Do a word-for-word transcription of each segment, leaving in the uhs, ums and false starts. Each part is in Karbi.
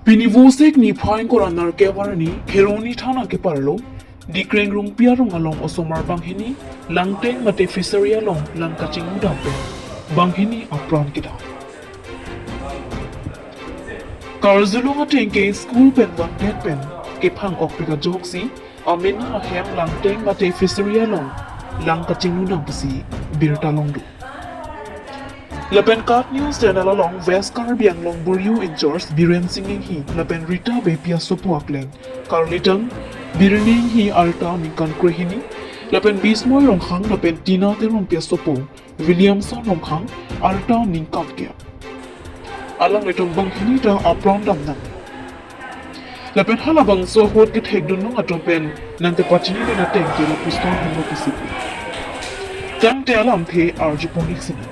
Pini Vosik niphai ingkoi ra nerkep arni Kheroni thana keparlo Dikreng Rongpi arong along osomar banghini langteng mate fishery along lang kachinglu dam pen banghini apran kedam. Karjulong ateng ke school pen vangdet pen kephang okpik ajoksi amena ahem langteng mate fishery along lang kachinglu dam pusi birta longdun. Lapen KAT News Channel along West Karbi Anglong Bor U in-charge Biren Singh Inghi lapen Rita Beypi asopo akleng karlitang Birni Inghi arta ningkan krehini, lapen Bismoy Rongkhang lapen Tina Terongpi asopo Williamson Rongkhang arta ningkan kep. Alanglitum banghini ta apran damnang. Lapen halabangso ahut kethekdun nung atum pen nangte pachini dun ateng ke lapuson henlo pusi pu. Tangte alamthe arjupon-ik sinang.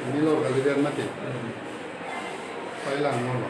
Ini lo kali dia mati. Pailang mono.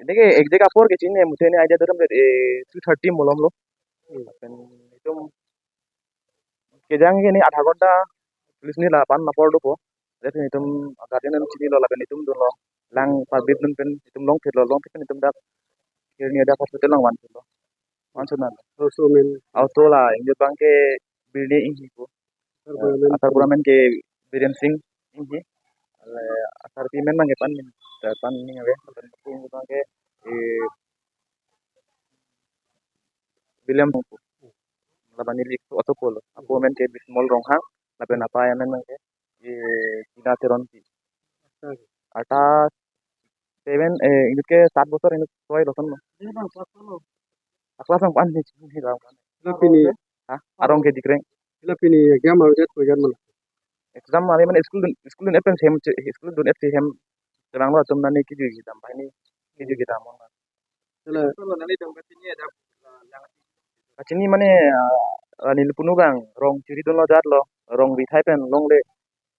Deke exact apor ke chinine, muthe ne idea dodam det, eh, three thirty malom lo. Hmm. Lapen itum kejang ke ne adha ghonta police ne lapen apor dopo. Lapen itum guardian an chinilo lapen itum dunlo. Lang parbit dun pen itum longphitlo, longphit pen itum dak Kheroni adak hospital along vanphitlo. Vanso nang. Halaso amen? Halaso la ingjir abang ke Birni Inghi pu. Asar pura amen? Asar pura amen ke Biren Singh Inghi. Ale asarpi amen abang ke pan ning, ta pan ning ave, pan ning abang ke, eh, William Singh pu. Laban neli asopo lo. Apo amen ke Bismol Ronghang, lapen apa amen abang ke, eh, Tina Teronpi. Arta seven, eh, inut ke sat bosor inut soi lo son lo. Class abang pan ni, ni abang pan. Ila pini, ha? Arong ke Dikreng. Ila pini exam avedet ko jan mana? Exam ave mane school dun, school dun-et pen hem, school dun-et si hem. Tebang lo atum nani kejui kedam, banghini kejui kedam. Ila. Kachini mane, ah, neli punu abang, rong chiri dunlo jatlo, rong bithai pen longle.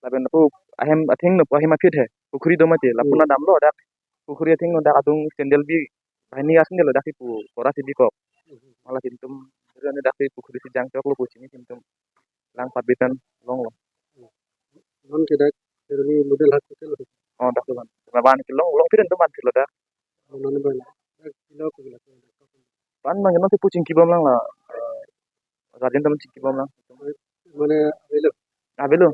Lapen lapu ahem athengno pu ahem aphi he, pukhuri do mati, lapu Hmm. na damlo dak. Pukhuri athengno dak adung sandal bi, banghini a-sandal lo dak si pu, kora si bikok. Hmm. Mala si itum, dak si pukhuri si jangchoklo pu chini si itum. Lang parbit an longlo. Non ke dak Kheroni Model Hospital. Oh, dak si abang. Abang ke long, longphit an itum vanphitlo dak. Oh, non abang. Dak pilo ko la. Pan abang non si pu chingkibom lang la. Eh, guardian atum chingkibom lang. Mane avelo? Avelo.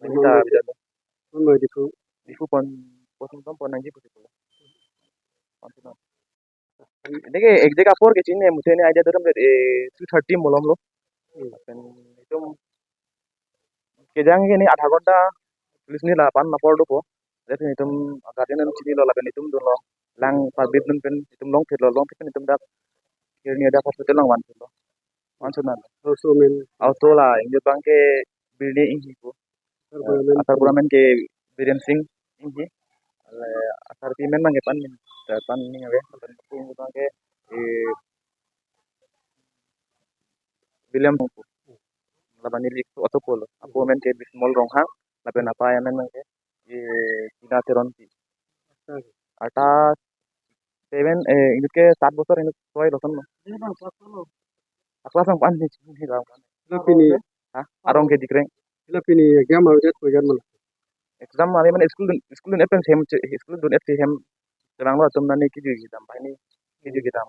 Mane Avelo ta non avelo. Non noi Diphu. Diphu pon, pon pon pon nangji pusi pu. Pon pon. Deke exact apor ke chinine, muthe ne idea dodam det, eh, three thirty malom lo. Hmm. Lapen itum kejang ke ne adha ghonta police ne lapen apor dopo. Lapen itum guardian an chinilo lapen itum dunlo. Lang parbit dun pen itum longphitlo, longphit pen itum dak Kheroni adak hospital along vanphitlo. Vanso nang. Halaso amen? Halaso la ingjir abang ke Birni Inghi pu. Asar pura amen? Asar pura amen ke Biren Singh Inghi. Ale asarpi amen abang ke pan ning, ta pan ning ave, pan ning abang ke, eh, William Singh pu. Labang neli auto polo. Apo amen ke Bismol Ronghang, lapen apa amen ke, eh, Tina Teronpi. Arta seven, eh, inut ke sat bosor, inut soi lo son lo. Class nang pan ni, ni lang pan. Lapen pini, ha? Arong ke Dikreng. Lapen pini exam avedet ko jan mal. Exam ave mane school dun, school dun-et pen hem, school dun-et hem. Terang lo atum nani kejui kedam, banghini kejui kedam.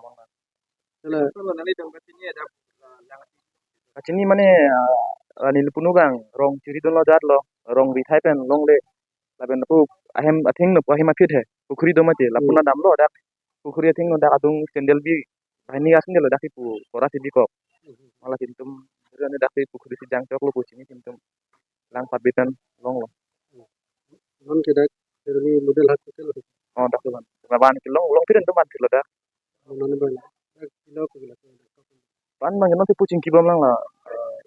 Sela. Kachini mane, ah, neli punu bang, rong chiri dunlo jat lo, rong rithai pen longle, lapen pu ahem athengno pu ahem aphi he, pukhuri do mati, lapu Hmm. na damlo dak, pukhuri athengno dak adung sandal bi, banghini a-sandal lo dak si pu, kora si bikok. Mala si netum, dak si pukhuri si jangchok lo pu chini si netum, lang pabit an longlo. Non ke dak, Kheroni Model Hospital. Oh, dak si ban. Ban kelong, long pirin tu ban silo dak. Non ban. Dak kilo ko kilo. Ban bang non si pu chingki bom lang la. Eh,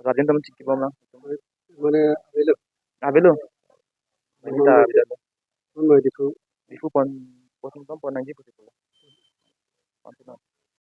guardian teman chingki bom lang. Mane avelo. Avelo. Mane ta avelo. Non mai Diphu. Diphu pon, pon pon nangji pu si pu. Pon pon.